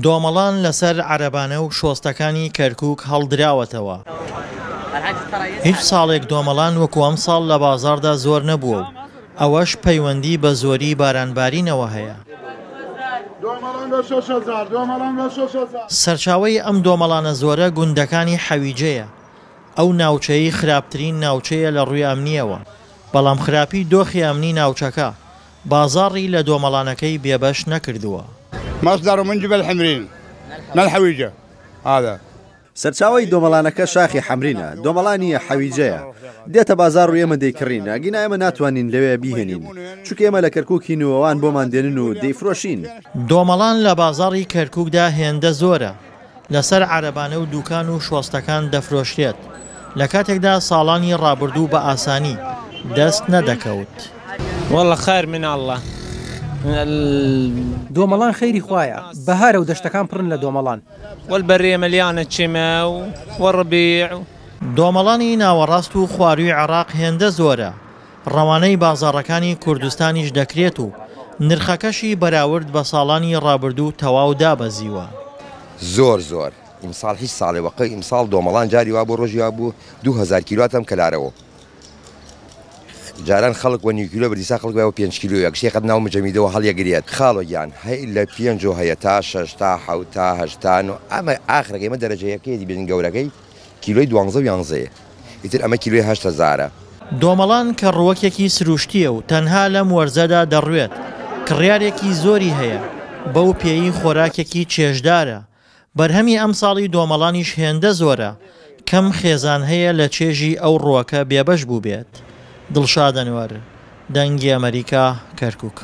دۆمەڵان لەسەر عەرەبانە و شۆستەکانی کەرکووک هەڵدراوەتەوە. هیچ ساڵێک دۆمەڵان وەکو ئەمساڵ لە بازاڕدا زۆر نەبووە و ئەوەش پەیوەندی بە زۆری بارانبارینەوە هەیە. سەرچاوەی ئەم دۆمەڵانە زۆرە گوندەکانی حەویجەیە، ئەو ناوچەی خراپترین ناوچەیە لە ڕووی ئەمنییەوە، بەڵام خراپی دۆخی ئەمنی ناوچەکە بازاڕی لە دۆمەڵانەکەی بێبەش نەکردووە. مصدر من جبل حمرین من الحویجە هذا. سەرچاوەی دۆمەڵانەکە شاخی حەمرینە، دۆمەڵانی حەویجەیە، دێتە بازاڕ و ئێمە دەیکڕین، ئەگینا ئێمە ناتوانین لەوێ بیهێنین، چونکە ئێمە لە کەرکووکین و ئەوان بۆمان دێنن و دەیفرۆشین. دۆمەڵان لە بازاڕی کەرکووکدا هێندە زۆرە، لەسەر عەرەبانە و دوکان و شۆستەکان دەفرۆشرێت، لە کاتێکدا ساڵانی ڕابردوو بە ئاسانی دەست نەدەکەوت. واللە خیر من اللە. دۆمەڵان خەیری خوایە، بەهارە و دەشتەکان پڕن لە دۆمەڵان. والبریە ملیانە چمە و ربیع. دۆمەڵانی ناوەڕاست و خوارووی عێراق هێندە زۆرە، ڕەوانەی بازاڕەکانی کوردستانیش دەکرێت و نرخەکەشی بەراورد بە ساڵانی ڕابردوو تەواو دابەزیوە. زۆر زۆر ئیمساڵ هیچ ساڵێ وەقە ئیمساڵ دۆمەڵان جاری وابوو ڕۆژی وابوو 2000 کیلۆ هاتەم کەلارەوە جاران خەڵک وە نیو کیلۆ بردیسا خەڵک وایە پێنج کیلۆ یەک شتێ قەت ناو مجەمیدەوە هەڵیەگرێت خاڵۆ گیان هەی لە پێنجۆ هەیە تا شەش تا حەوت تا هەشت تا نۆ ئەمە ئاخرەکەی ئەمە دەرەجە یەکەیەتی بێژن گەورەکەی کیلۆی دوانزە و یانزەیە ئیتر ئەمە کیلۆی هەشت هەزارە. دۆمەڵان کە ڕووەکێکی سروشتییە و تەنها لەم وەرزەدا دەڕوێت، کڕیارێکی زۆری هەیە، بەو پێیی خۆراکێکی چێژدارە، بەرهەمی ئەمساڵی دۆمەڵانیش هێندە زۆرە، کەم خێزان هەیە لە چێژی ئەو ڕووەکە بێبەش بووبێت. دڵشاد ئەنوەر، دەنگی ئەمەریکا، کەرکوک.